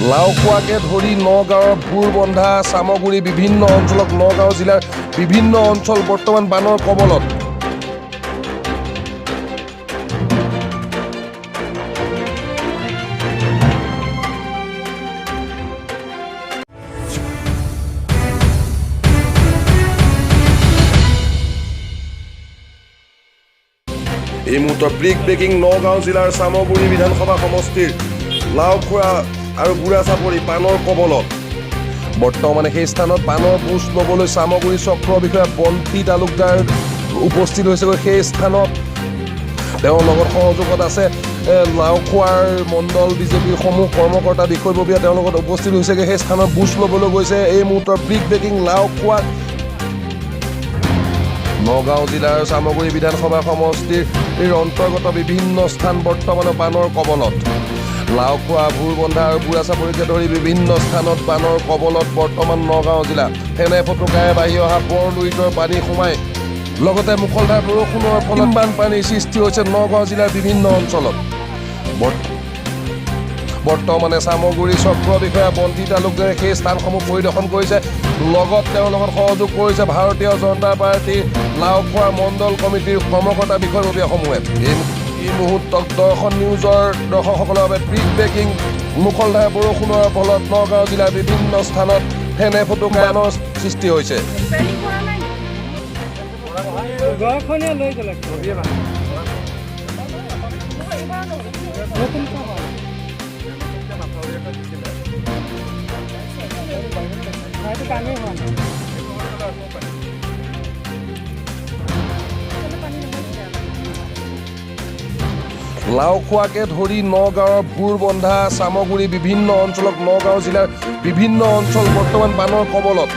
লাওখোৱাকে ধৰি নগাঁৱৰ ভোৰবন্ধা, চামগুৰি বিভিন্ন অঞ্চলক, নগাঁও জিলাৰ বিভিন্ন অঞ্চল বৰ্তমান বানৰ কবলত। এই মুহূৰ্তত ব্ৰিক ব্ৰেকিং, নগাঁও জিলাৰ চামগুৰি বিধানসভা সমষ্টিৰ লাওখোৱা আৰু বুঢ়া চাপৰি বানৰ কবলত। বৰ্তমানে সেই স্থানত বানৰ বুজ ল'বলৈ চামগুৰি চক্ৰ বিষয়া বন্তি তালুকদাৰ উপস্থিত হৈছেগৈ সেই স্থানত। তেওঁৰ লগত সহযোগত আছে লাওখোৱাৰ মণ্ডল বিজেপিৰ সমূহ কৰ্মকৰ্তা, বিষয়ববীয়া তেওঁৰ লগত উপস্থিত হৈছেগৈ, সেই স্থানত বুজ ল'বলৈ গৈছে। এই মুহূৰ্তৰ ব্ৰিক ব্ৰেকিং, লাওখোৱাত নগাঁও জিলাৰ চামগুৰি বিধানসভা সমষ্টিৰ অন্তৰ্গত বিভিন্ন স্থান বৰ্তমানৰ বানৰ কবলত। লাওখোৱা, ভোৰবন্ধা আৰু বুঢ়া চাপৰিকে ধৰি বিভিন্ন স্থানত বানৰ কবলত বৰ্তমান নগাঁও জিলা। ফেনে ফটকাই বাঢ়ি অহা বৰ লুইতৰ পানী সোমাই লগতে মুখলধাৰ বৰষুণৰ ফলত বানপানীৰ সৃষ্টি হৈছে নগাঁও জিলাৰ বিভিন্ন অঞ্চলত। বৰ্তমানে চামগুৰি চক্ৰ বিষয়া বন্তি তালুকদাৰে সেই স্থানসমূহ পৰিদৰ্শন কৰিছে। লগত তেওঁৰ লগত সহযোগ কৰিছে ভাৰতীয় জনতা পাৰ্টীৰ লাওখোৱা মণ্ডল কমিটিৰ কৰ্মকৰ্তা, বিষয়ববীয়াসমূহে। এই মুহূৰ্তত দৰ্শন নিউজৰ দৰ্শকসকলৰ বাবে ব্ৰিক ব্ৰেকিং, মুখলধাৰ বৰষুণৰ ফলত নগাঁও জিলাৰ বিভিন্ন স্থানত ফেনে ফুটুকা বানৰ সৃষ্টি হৈছে। ঘৰখনে লৈ গ'লে নতুনকৈ হয়। সেইটো কামেই হোৱা নাই। লাওখোৱাকে ধৰি নগাঁৱৰ ভোৰবন্ধা, চামগুৰি বিভিন্ন অঞ্চলক, নগাঁও জিলাৰ বিভিন্ন অঞ্চল বৰ্তমান বানৰ কবলত।